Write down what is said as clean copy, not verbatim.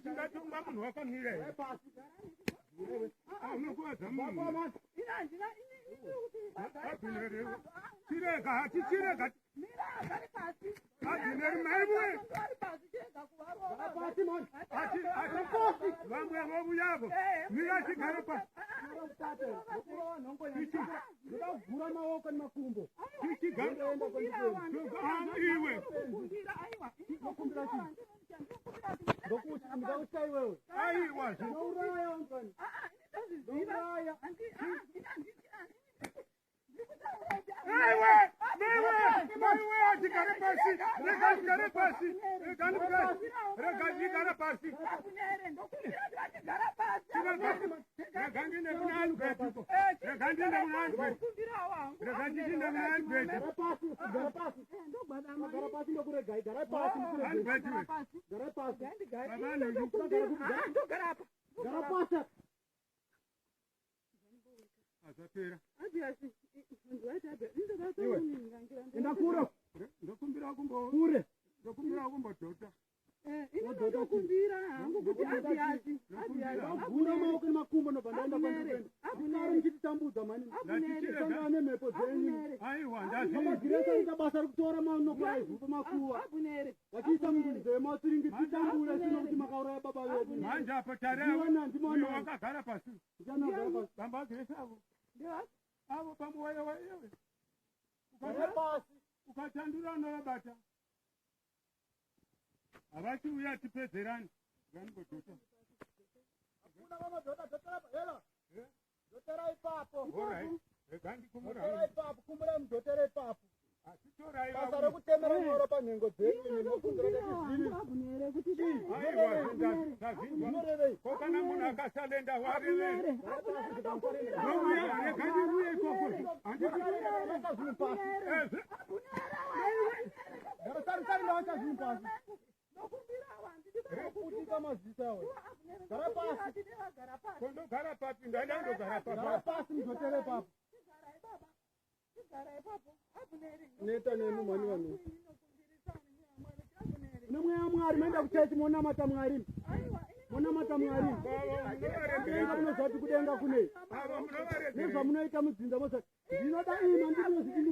Tingatonga munhu wakamira here? Ah, unokuvadza munhu. Abhineri, chirega, hatichirega. Abhineri, maiwe. Vamwe vovuyavo. Mira chigare pasi. Ndakuvhura maoko nemakumbo. Iwe. Ndokumbira chii? Ndokuti ndakutya iwewe. Aiwa. Ndinouraya unzani. Ndinouraya. Aiwe, maiwe, maiwe, atigare pasi. Rega ndigare pasi. Rega ndigare. Rega ndigare pasi. Rega ndine kuna Albert uko. Rega ndine kuna Albert. Rega ndine kuna Albert. Gara pasi, gara pasi. Gara pasi ndokuregai. Gara pasi ndikuregai. Albert we. Gara pasi. Baba nyu. Gara pasi. Azapera. Enda kure. Ndokumbira kumbo. Kure. Ndokumbira kumbodhota. Ndinokumbira hangu kuti abhiasi Vhura maoko nemakumbo ndobva ndaenda kwandikuenda. Ndinaro muchititambudza mhani. Sangana nemhepo dzenyu. Aiwa, ndazvi. Magiresa anoita basa rekutora manokora ivhu pamakuva. Vachiisa munzee masiringi titambure sino kuti makauraya baba vedu. Manje apo tare Ndiona, ndimona. uyo wakagara pasi. Ndichanogara pasi. Bamba Grace avo. Avo pamuwayo wayo. Gara pasi. Ukatandura unovabata. Havachiuya tipedzerani. Vangodhota. Hakuna vanodhota, dhotera hela. Dhotera ipapo. Alright. Rega ndikumura. Dhotera ipapo, kumurai mudhotere ipapo. Asi torai Basa vauye. rekutemera nyoro panhengo dzenyu nemunofungira kuti zviri. Aiwa, ndazvinzwa. Zvinorevei? Ko kana munhu akasalenda warevei? Ndouya, rega ndiuye ikoko. Handiti. Gara zvinhu pasi. Gara sari sari ndawacha zvinhu pasi. Kuputika mazita we. Gara pasi. Ko ndogara papi? Ndaida kundogara Gara papi. pasi mudhotere ipapo. Neta nemi mhani vanhu. Mune mweya waMwari maenda kuchechi monamata Mwari. Monamata Mwari. Kudenga munoziva kuti kudenga kunei. Avo munovaregerera. Nezvamunoita mudzinza moziva. Ndinoda imi handiti